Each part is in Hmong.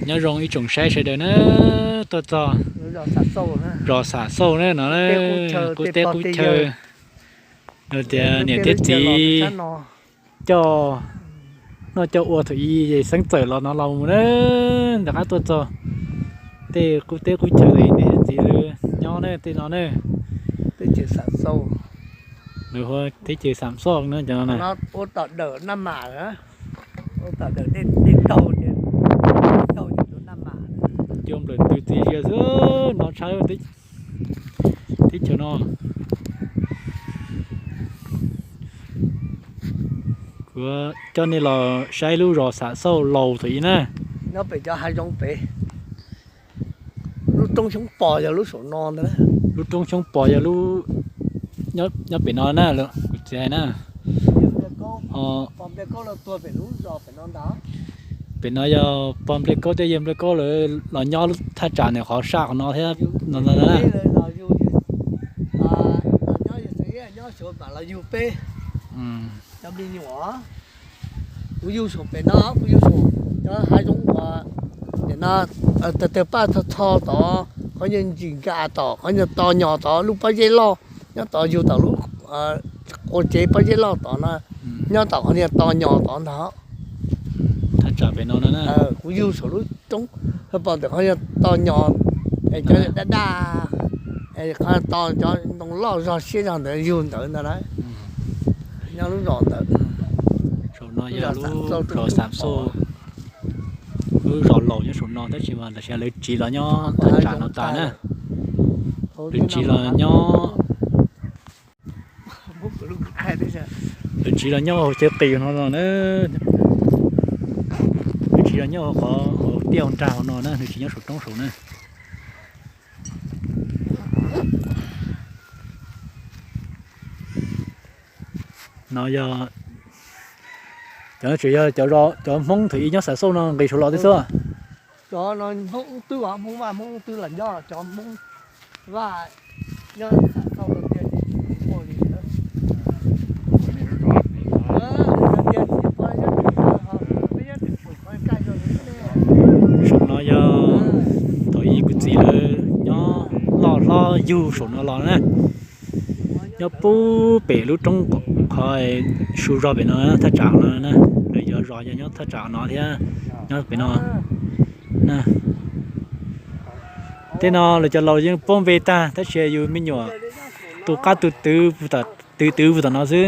Nyob zoo ib tsoom saib sawv daws na, tuaj txog zos Xam Xauj na no, qub teb qub chaw, yog tias niam thiab txiv coj noj coj ua thaum ub xeeb txawm los no los mus na, nram qab tuaj txog tej qub teb qub chaw niam thiab txiv nyob na, tej no na. Teb chaws Xam Xauj na, cov no na. Cua nplawm ntws txiv zias xwb no, tshaj teb chaws no. Kuv coj nej los saib lub zos Xam Xauj laus thaum ub na. Nyob pem cov hav zoov pem. Lub roob xyoob pos yog lub saum no ntag. Lub roob xyoob pos yog lub nyob pem no na, kuv txiv hais na. Pem no yog pog Npliaj Kaub thiab yawg Npliaj Kaub lawv los nyob thaj tsam ntawm qhov saj qhov no thiab no ntag na. Kuv yug saum pem no, kuv yug saum cov hav zoov uas nim no tawg paj txho txho tod, qhov nyuag ntsim nkas tod, qhov nyuag to nyos tod, lub pob zeb loj nyob tod, yug tom lub qua tsev pob zeb loj tod no, nyob tom qhov nyuag to nyos tod ntag. Kuv yug saum lub roob, pom ntawm qhov nyuag to nyos, cov daj daj, qhov to cov ntoo loj zog siab zog ntawd yug ntawd ntag na. Nyob lub zos ntawd. Saum no yog lub zos Xam Xauj, lub zos laus nyob saum no tab sis mas tam sim no lawv tsiv los nyob thaj tsam no tas na. Lawv tsiv los nyob, lawv tsiv los nyob hauv cawv qis no no na. Lawv tsiv los nyob hauv qhov hauv tiaj hauv nrag hauv no na, nws tsis nyob saum roob saud na. No yog, cov no tseem yog cov Hmoob thaum ub nyob Xam Xauj no nqis saud los twb xwb. Cov no Hmoob Ub Twb, Hmoob Vaj Hmoob Ub Twb los nyob, cov Hmoob Vaj nyob Xam Xauj no tiag ces tsis muaj li. Saum no yog thaum ub kuv txiv lawv nyob loj hlob yug saum no los na. Nyob puag pem lub roob qhov su zog pem no, thaj tsam no na, lawv cov zos yog nyob thaj tsam no thiab, nyob pem no na. Tej no lawv cov laus yeej paub npe tag tab sis yus me nyuam tus qab tus twv, tus twv puag tom no xwb,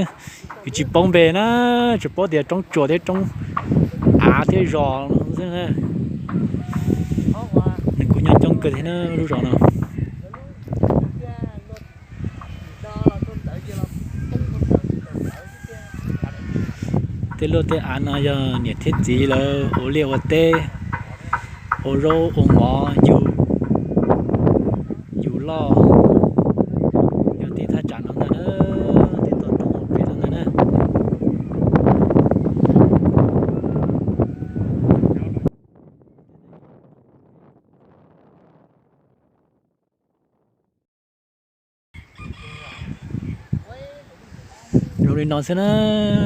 yus tsis paub npe na, tsuas paub tias roob tsuas thiab roob av thiab zos xwb na. Nws kuj nyob coob kawg thiab na lub zos no. Tej luaj tej av no yog niam thiab txiv lawv ua liaj ua teb, ua zaub ua mov, yug loj, yog tej thaj tsam no ntag na, tej toj roob hauv pes no ntag na. Zoo li no xwb na,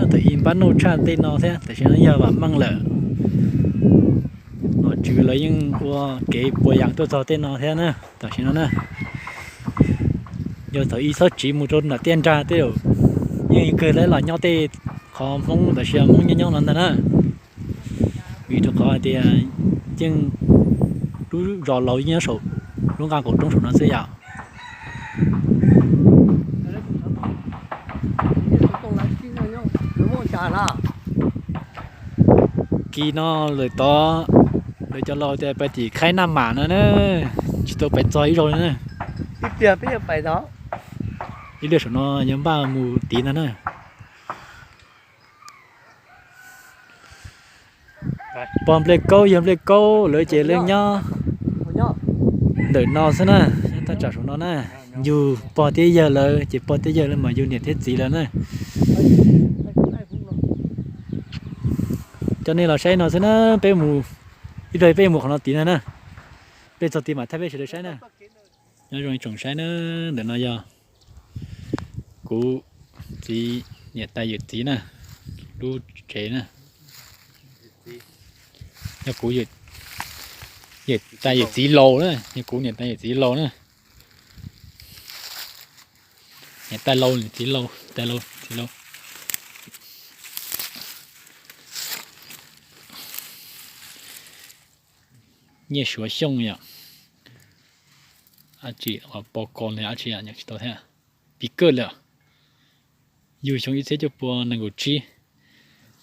thaum ub npab nuj tshaj tej no thiab, tam sim no yog vam meej lawm. Nom tswv lawv yeej ua kev puas yas tuaj txog tej no thiab na, tam sim no na. Yog thaum ub txhob tsiv mus rau nram tiaj nrag tej, yeej kawg lawv los nyob tej qhov Hmoob tam sim no Hmoob nyob nyob no ntag na. Vim rau qhov hais tias yeej lub zos laus yeej nyob saum lub nqaj qaum roob saum no xwb yom. Kis no lawm tod, lawv cov laus tias pais tim Khaib Naj Mam no na, tsis tau pais txog ib zaug li na. Ib pliag saum no yuav npaj mus tid ntag na. Pog Npliaj Kaub yawg Npliaj Kaub lawv ces lawv nyob ntawm no xwb na, nyob thaj tsam saum no na. Yug pog thiab yawg lawv ces pog thiab yawg lawv mas yug niam thiab txiv lawv na. Coj nej los saib no xwb na, peb mus, ib pliag peb mus qhov no tid na na. Peb txog tid mam thaij peb sawv daws saib na. Nyob zoo ib tsoom saib na, ntawm no yog kuv txiv niam tais yawm txiv na, lub tsev na. Yog kuv yawm, Niam tais yawm txiv laus na, yog kuv niam tais yawm txiv laus na. Niam tais laus, niam txiv laus, tais laus, txiv laus. Nyiaj Suav Xyooj yom. Ab tsi, pos kos nws ab tsi nyam tsis tau thiab. Piv kawj lawm. Yug xyoo ib txhiab cuaj pua nees nkaum tsib,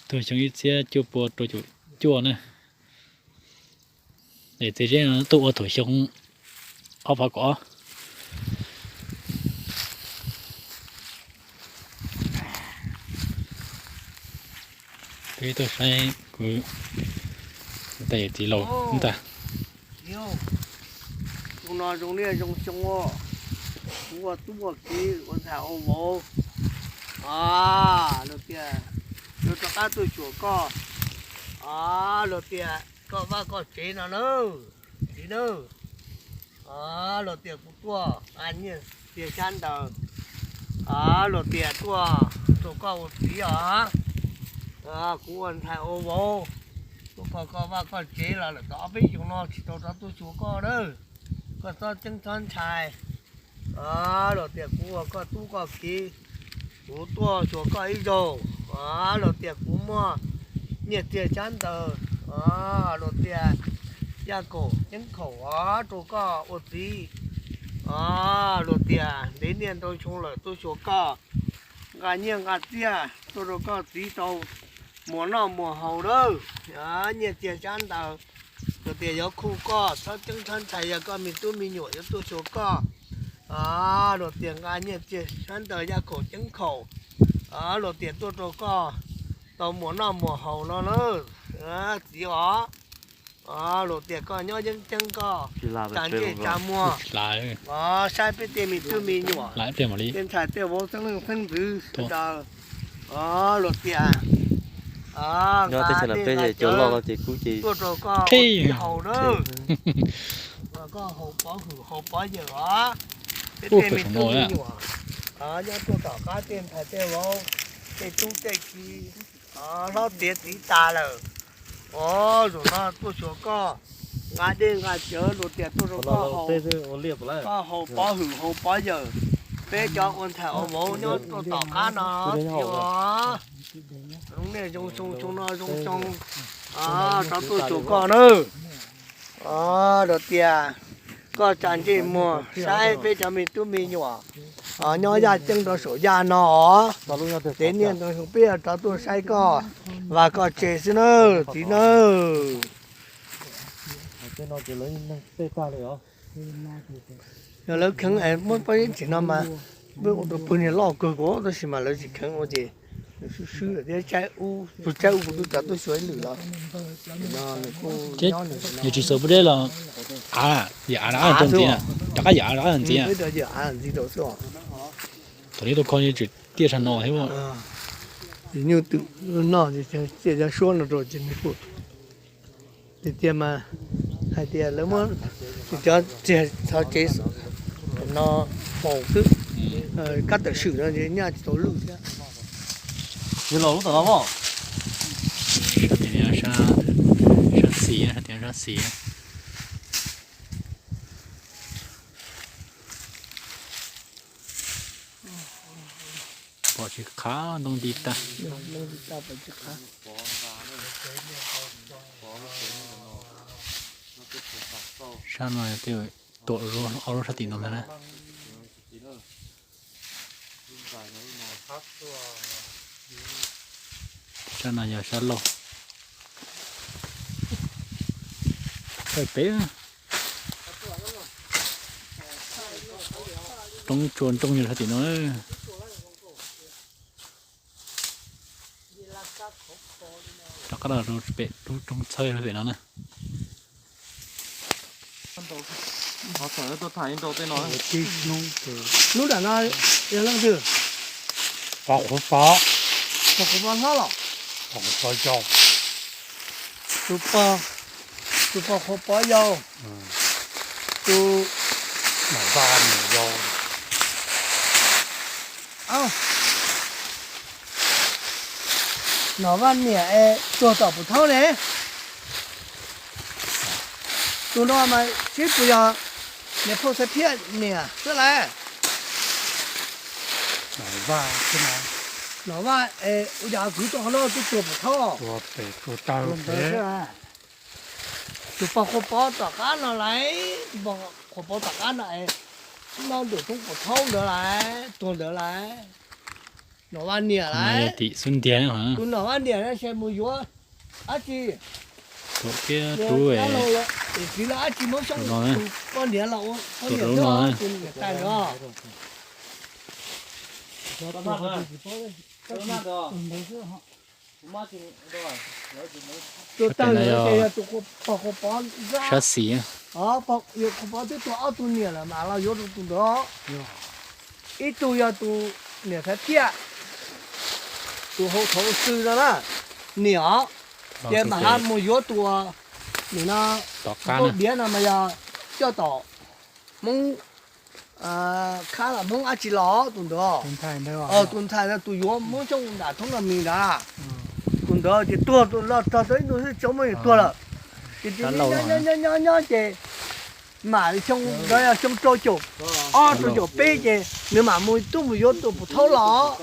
tuag xyoo ib txhiab cuaj pua rau caum cuaj na. Es txiv zeb no tuaj ua thaum xyoo ob phav kaum ob. Peb tuaj saib kuv tais yawm txiv laus ntag. Xyoo no zoo liaj zoo xyoo, kuv ua tub ua kiv ua ntxhais ua vauv, luag tias yuav rov qab tuaj xyuas koj, luag tias koj vaj koj tsev no na, txiv na. Luag tias kuv tuaj nqa nyiaj txiag xyab ntawv, luag tias tuaj rau koj ua txiv os. Kuv ua ntxhais ua vauv, tuaj kho koj vaj koj tsev los lawm tau ob peb xyoos no tsis tau rov tuaj xyuas koj na. Koj txhob ceeb txhob ntshai. Luag tias kuv ua koj tub koj kiv, kuv tuaj xyuas koj ib zaug. Luag tias kuv muaj nyiaj txiag xyab ntawv, luag tias yaj kaum ceeb khaum rau koj ua txiv. Luag tias ntev niaj ntau xyoo lawm tuaj xyuas koj, nqa nyiaj nqa txiag tuaj rau koj txiv tau muas noj muas haus na. Nyiaj txiag xyab ntawv, luag tias yuav khu koj txhob ceeb txhob ntshai, yog koj me tub me nyuam yuav tuaj xyuas koj. Luag tias nqa nyiaj txiag xyab ntawv yaj kaum ceeb khaum, luag tias tuaj rau koj tau muas noj muas haus no na, txiv os. Luag tias koj nyob yeeb ceeb koj tsa ntsej tsa muag, saib peb tej me tub me nyuam, tej ntxhais tej vauv xeeb leej xeeb ntxwv sawv daws. Luag tias nqa dej nqa cawv tuaj rau koj ua txiv haus na, koj haus pov hwm haus pov yawm os. Peb tej me tub me nyuam nyob tuaj tom qab tej ntxhais tej vauv, tej tub tej kiv hlob tiav txiv tas lawm. Zaum no tuaj xyuas koj, nqa dej nqa cawv, luag tias tuaj rau koj haus pov hwm haus pov yawm. Peb cov ua ntxhais ua vauv nyob tuaj tom qab no, txiv os, zoo niaj zoo xyoo, xyoo no zoo xyoo, rov tuaj xyuas koj na. Luag tias koj tsa ntsej muag saib peb cov me tub me nyuam nyob yaj ceeb rau saum yaj no os. Ntev niaj ntau xyoo peb rov tuaj saib koj, vam koj tsev xwb na, txiv na. Yog lawv kheev muab pob zeb ntsim no mas, peb ua rau pawg niag loj kawg ko, tab sis mas lawv tsis kheev ua ces swb swb lawm thiab, tshaib ub, kuv tshaib ub kuv twb rov tuaj xyuas ib lwm los. Yog tsis xaws pob zeb los av, yawm av rov qab ntxiv, rov qab yawm av rov qab ntxiv. Peb rov yawm av ntxiv rau xwb os. Thaum neb tuaj kho tseem tiaj sag no thiab. Nyuj twm noj, tiaj cov suab no rau ces nws tiag tiag mas hais tias lawv muab cov txiag txhov tsev no faus xwb, kab tawm swm no nyaj tsis tau lwj thiab. Los lub tom no mog. Sab xis, sab xis. Pom tsis qhav, ntoo nti tag. Sab no tuam ob lub sab tim no ntag na. Sab no yog sab laug. Peb roob tsua nrooj yog sab tim no. Rov qab los pem lub roob txhawb pem no na. Hnub nram no yog leej twg? Pog qhuav pog. Pog qhuav pog hlob los? Pog qhuav pog yau. Tus pog, tus pog qhuav pog yau. Tus nom vaj niam yau. Nom vaj niam es tuag tom puv thaub ne. Tus no mas seb puas yog niam phauj Xaiv Phiaj niam xwb lauj. Nom Vaj es ua cas kwv tau qhov no twb tuag pem thaub. Tus pog Qhua Pov tom qab no lauj, tus pog Qhua Pov tom qab no es, no nram roob Pov Thaub ntawd lauj, tuag ntawd lauj. Nom Vaj niam lauj. Tus Nom Vaj niam no ces mus yuav dab tsi? Tuam thiab rub, txiv los dab tsi muab xyoob, tus poj niam los ua poj niam xwb, tus niam tais no. Tus tawg ntawd ces yog tus pog Qhua Pov Zab. Qhua Pov twb tuag ob tug niam lawm mas los yuav rau tus ntawd. Ib tug yog tus niam Xaiv Phiaj, tus hauv thov xwb no na, niam os. Ces mam ha mus yuav tus, nim no, tus diav no mas yog coj tom Hmoob, khab los Hmoob dab tsi los tus ntawd. Tus ntxhais ntawd tus yuav muab xyoob nram thoob no mis ntawd. Tus ntawd ces tuag los txog tau ib ntus xwb tsis muaj leej twg tuag lawm. Ces nyob nyob nyob ces mam li xyoo ntawd yog xyoo rau caum ob rau caum peb ces nws mam mus tub mus yuav tus Pov Thaub los.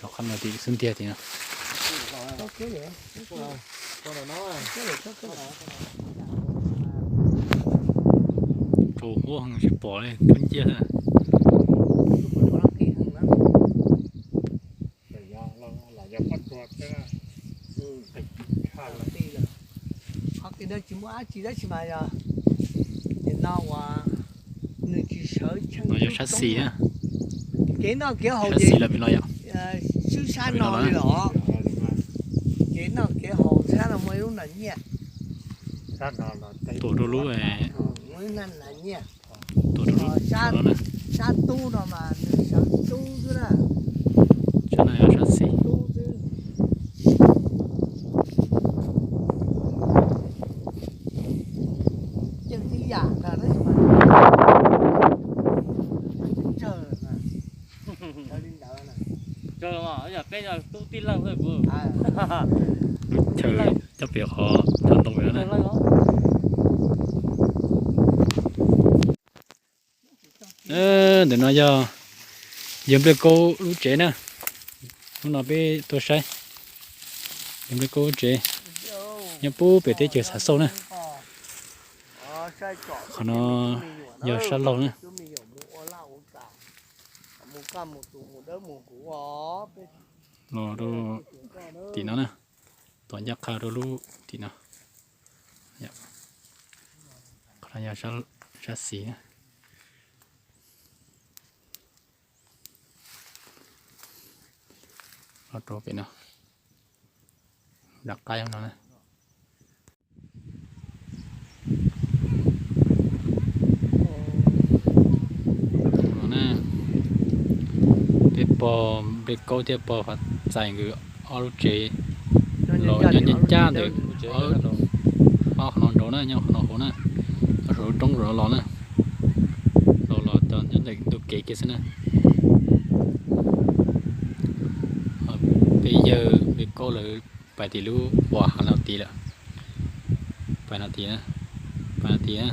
Rov qab no tim xub ntiag tim no. Rau huab heev tsis pom li, rub nciab xwb. Qhov kev no tsis muaj dab tsi dab tsi mas yog, nim no uas nws tsis sawv tsees. No yog sab xis na. Kev noj kev haus ces swb sab no li los, kev noj kev haus sab no muaj ib lub nas nyiaj. Tuam rau lub, muaj ib nas nyiaj. Tuam rau lub, sab tub no mas nws sawv tub xwb na. Sab no yog sab xis. Ceeb ib yam ntag tab sis mas tsawg na, sawv li ntawd na. Tsawg mas yog peb yog tub tib leeg xwb kuv. Lub chaw coj pem qhov cov ntoo na. Ntawm no yog yawg Npliaj Kaub lub tsev na. Hnub no peb tuaj saib yawg Npliaj Kaub lub tsev, nyob pub pem teb chaws Xav Xauj na. Qhov no yog sab laug na. Los rau tim no na, tom ncaj qha rau lub tim no. Qhov no yog sab xis na. Los rau pem no, nram qab no na. Peb pog Npliaj Kaub thiab pog Fav Txais nkawd ob lub tsev los nyob ncaj ncaj ntawm ob qhov no nraud na, nyob qhov no hauv na, ob saum lub roob los na, los los nyob ntawm ntug kev kiag xwb na. Peb yawg Npliaj Kaub lawv pais tim lub uas hav no tid lawm. Pais no tid, pais no tid.